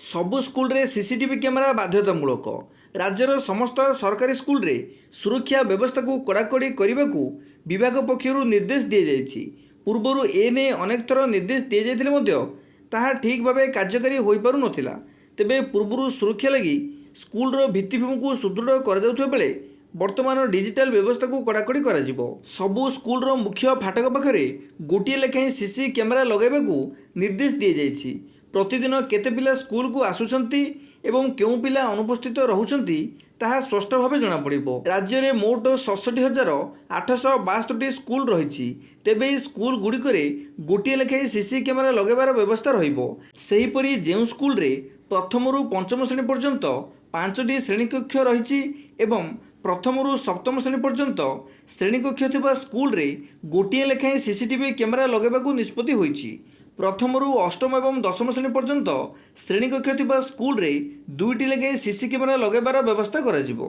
ସବୁ ସ୍କୁଲରେ CCTV camera ବାଧ୍ୟତାମୂଳକ। ରାଜ୍ୟର ସମସ୍ତ ସରକାରୀ ସ୍କୁଲରେ ସୁରକ୍ଷା ବ୍ୟବସ୍ଥାକୁ କଡ଼ାକଡ଼ି କରିବାକୁ ବିଭାଗ ପକ୍ଷରୁ ନିର୍ଦ୍ଦେଶ ଦିଆଯାଇଛି। ପୂର୍ବରୁ ଏନେଇ ଅନେକ ଥର ନିର୍ଦ୍ଦେଶ ଦିଆଯାଇଥିଲେ ମଧ୍ୟ ତାହା ଠିକ୍ ଭାବେ କାର୍ଯ୍ୟକାରୀ ହୋଇପାରୁ ନଥିଲା। ତେବେ ପୂର୍ବରୁ ସୁରକ୍ଷା ଲାଗି ସ୍କୁଲର ଭିତ୍ତିଭୂମିକୁ ସୁଦୃଢ଼ କରାଯାଉଥିବା ବେଳେ ବର୍ତ୍ତମାନ ଡିଜିଟାଲ ବ୍ୟବସ୍ଥାକୁ କଡ଼ାକଡ଼ି କରାଯିବ। ସବୁ ସ୍କୁଲର ମୁଖ୍ୟ ଫାଟକ ପାଖରେ ଗୋଟିଏ ଲେଖାଏଁ ସିସି କ୍ୟାମେରା ଲଗାଇବାକୁ ନିର୍ଦ୍ଦେଶ ଦିଆଯାଇଛି। ପ୍ରତିଦିନ କେତେ ପିଲା ସ୍କୁଲକୁ ଆସୁଛନ୍ତି ଏବଂ କେଉଁ ପିଲା ଅନୁପସ୍ଥିତ ରହୁଛନ୍ତି, ତାହା ସ୍ପଷ୍ଟ ଭାବେ ଜଣାପଡ଼ିବ। ରାଜ୍ୟରେ ମୋଟ 67,872ଟି ସ୍କୁଲ ରହିଛି। ତେବେ ଏହି ସ୍କୁଲ ଗୁଡ଼ିକରେ ଗୋଟିଏ ଲେଖାଏଁ ସିସି କ୍ୟାମେରା ଲଗାଇବାର ବ୍ୟବସ୍ଥା ରହିବ। ସେହିପରି ଯେଉଁ ସ୍କୁଲରେ ପ୍ରଥମରୁ ପଞ୍ଚମ ଶ୍ରେଣୀ ପର୍ଯ୍ୟନ୍ତ ପାଞ୍ଚଟି ଶ୍ରେଣୀକକ୍ଷ ରହିଛି ଏବଂ ପ୍ରଥମରୁ ସପ୍ତମ ଶ୍ରେଣୀ ପର୍ଯ୍ୟନ୍ତ ଶ୍ରେଣୀକକ୍ଷ ଥିବା ସ୍କୁଲରେ ଗୋଟିଏ ଲେଖାଏଁ ସିସିଟିଭି କ୍ୟାମେରା ଲଗାଇବାକୁ ନିଷ୍ପତ୍ତି ହୋଇଛି। ପ୍ରଥମରୁ ଅଷ୍ଟମ ଏବଂ ଦଶମ ଶ୍ରେଣୀ ପର୍ଯ୍ୟନ୍ତ ଶ୍ରେଣୀକକ୍ଷ ଥିବା ସ୍କୁଲରେ ଦୁଇଟି ଲେଖାଏଁ ସିସି କ୍ୟାମେରା ଲଗାଇବାର ବ୍ୟବସ୍ଥା କରାଯିବ।